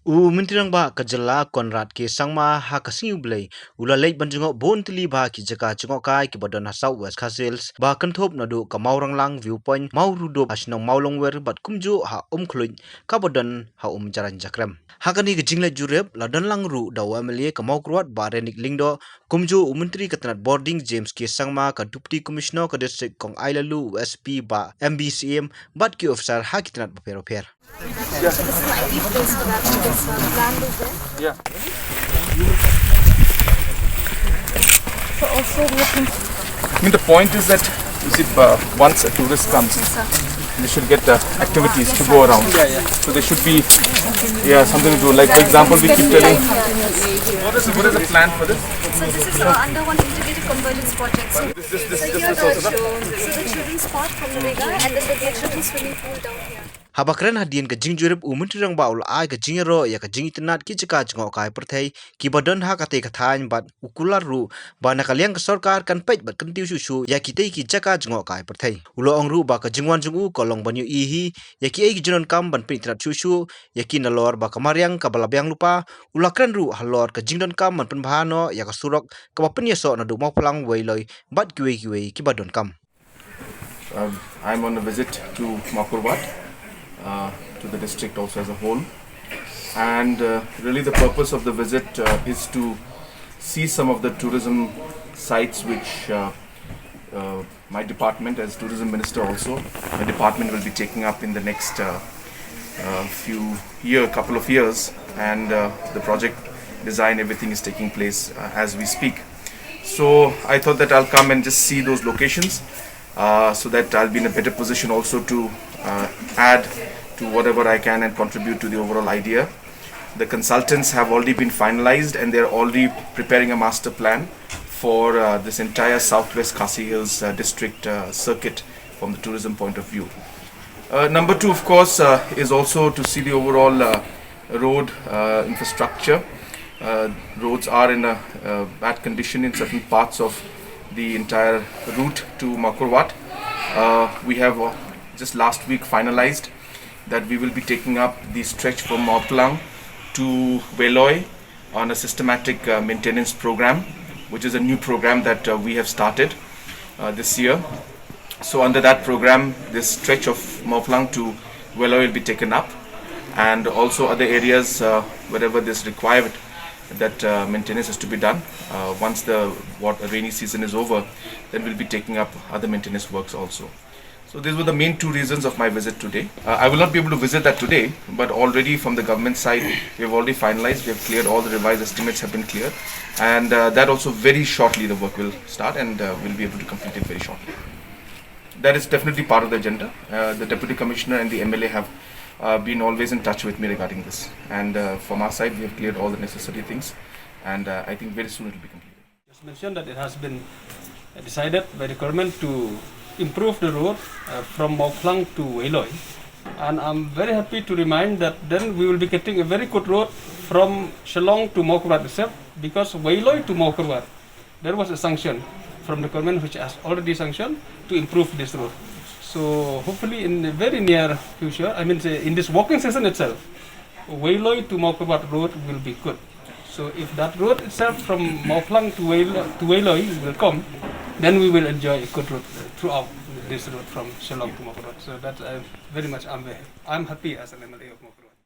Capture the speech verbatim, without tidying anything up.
U Myntri Rangbah ka jylla Conrad K Sangma ha ka sngi U Blei u la leit ban jngoh bun tylli bha ki jaka jngohkai kiba don ha South West Khasi Hills, ba kynthup naduh ka Mawranglang View Point, Mawrudup ha shnong Mawlongwer bad kumjuh ha Umkhluit kaba don ha Umjrain Jakrem. Ha kane ka jingleit jurip la don lang ruh da u M L A ka Mawkyrwat Bah Renick Lyngdoh, kumjuh u Myntri ka tnat Border James K Sangma, ka Deputy Commissioner ka district Kong Ailalu, u S P Bah M B Syiem bad ki officer ha ki tnat bapher bapher. So this is the ideal place for that because uh, the land is there. Yeah. So also we have been I mean, the point is that, you see, uh, once a tourist comes, they should get the activities to go around. So there should be, yeah, something to do. Like, for example, we keep telling. What is, what is the plan for this? So this is uh, under one integrated convergence project. So this, this, this, this is also so the children's park from the Rega and then the children's swimming pool down here. Haba kren hadien ka jingjurip, u Myntri Rangbah u la ai ka jingïaroh ïa ka jingitynnad ki jaka jngohkai pyrthei kiba don ha katei ka thaiñ bad u kular ruh ba na ka liang ka sorkar kan peit bad kyntiew shuh shuh ïa kitei ki jaka jngohkai pyrthei. U la ong ruh ba ka jingwan jong u ka long ban ïohi hi ïa kiei ki jingdonkam ban pynitynnad shuh shuh ïa ki nalor ba ka mariang kaba la biang lypa. U la kren ruh halor ka jingdonkam ban pynbha noh ïa ka surok kaba pynïasoh naduh Mawphlang Weiloi bad kiwei kiwei kiba donkam. Um, I'm on a visit to Mawkyrwat, uh, to the district also as a whole. And uh, really, the purpose of the visit uh, is to see some of the tourism sites which uh, uh, my department, as tourism minister also, my department will be taking up in the next uh, uh, few year, couple of years. And uh, the project design, everything is taking place uh, as we speak. So I thought that I'll come and just see those locations uh, so that I'll be in a better position also to uh, add to whatever I can and contribute to the overall idea. The consultants have already been finalized and they're already preparing a master plan for uh, this entire Southwest Khasi Hills uh, district uh, circuit from the tourism point of view. Uh, number two, of course, uh, is also to see the overall uh, road uh, infrastructure. Uh, roads are in a uh, bad condition in certain parts of the entire route to Mawkyrwat. Uh, we have uh, just last week finalized that we will be taking up the stretch from Mawphlang to Weiloi on a systematic uh, maintenance program, which is a new program that uh, we have started uh, this year. So under that program, this stretch of Mawphlang to Weiloi will be taken up, and also other areas uh, wherever this required that uh, maintenance has to be done. Uh, once the what, rainy season is over, then we'll be taking up other maintenance works also. So these were the main two reasons of my visit today. Uh, I will not be able to visit that today, but already from the government side, we have already finalized, we have cleared, all the revised estimates have been cleared, and uh, that also very shortly the work will start, and uh, we'll be able to complete it very shortly. That is definitely part of the agenda. Uh, the Deputy Commissioner and the M L A have uh, been always in touch with me regarding this, and uh, from our side, we have cleared all the necessary things, and uh, I think very soon it will be completed. Just mentioned that it has been decided by the government to improve the road uh, from Mawphlang to Weiloi. And I'm very happy to remind that then we will be getting a very good road from Shillong to Mawkyrwat itself, because Weiloi to Mawkyrwat, there was a sanction from the government which has already sanctioned to improve this road. So hopefully in the very near future, I mean say in this working session itself, Weiloi to Mawkyrwat road will be good. So if that road itself from Mawphlang to, Weiloi, to Weiloi will come, then we will enjoy a good road throughout this road from Shillong to Mawkyrwat. So that uh, very much I'm, I'm happy as an M L A of Mawkyrwat.